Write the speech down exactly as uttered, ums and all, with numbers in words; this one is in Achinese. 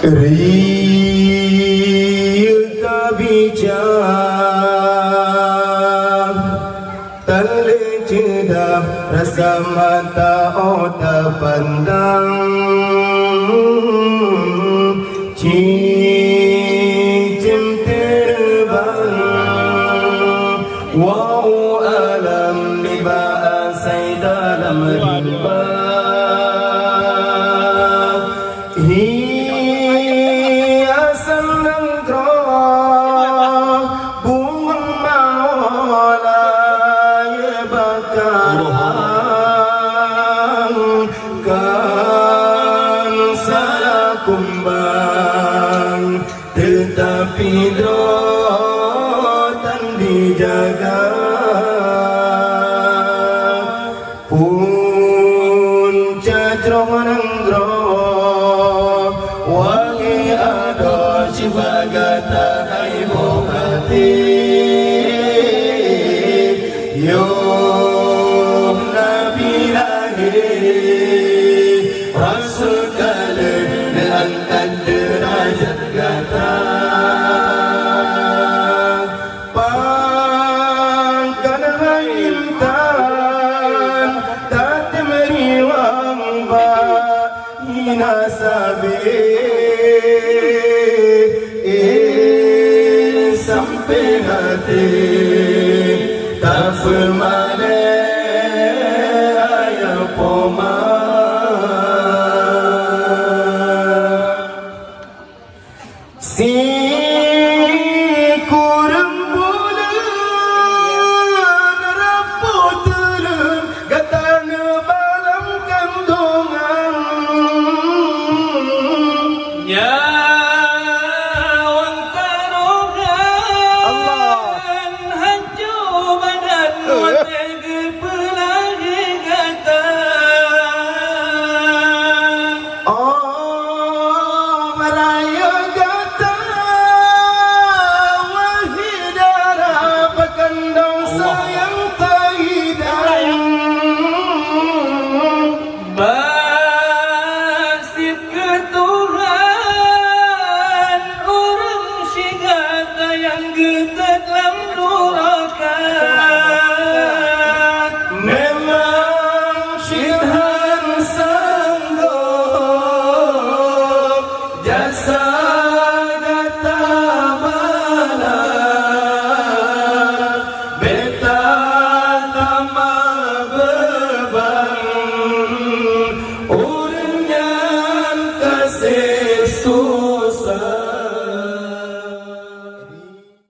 Riyeuk ka bijak, tan lé ceudah rasa mata oh tapandang. Cicém teubang, wau alam nibak asai dalam rimba. Hiasan nanggroe, bungong maola ye bakarang, kan salah kumbang, teutapi droe tan dijaga. Punca jroh nanggroe, wahé adoe, sibagoe gata hai boh até. Yoh Nabi lahé, Rasul ka lheueh neuangkat deurajat gata. Pangkat hai intan, tatem riwang bak hina sabe. Eh, sampai hati tak peumalée ayah poma. Sikureueng buleuen rab po tuleueng gata neuba lam kandongan. Nyawöng tarogan, Allah, hanco badan, eh, watée geupeulahé gata. Oh, meurayek gata, wahé dara peukandong sayang teuhidang. Basit keu Tuhan, ureuëng sigata nyang geutet lam nuraka. Memang cit hán sanggob jasa gata bala, beta tamah beuban, ureuëng nyan ka sesu.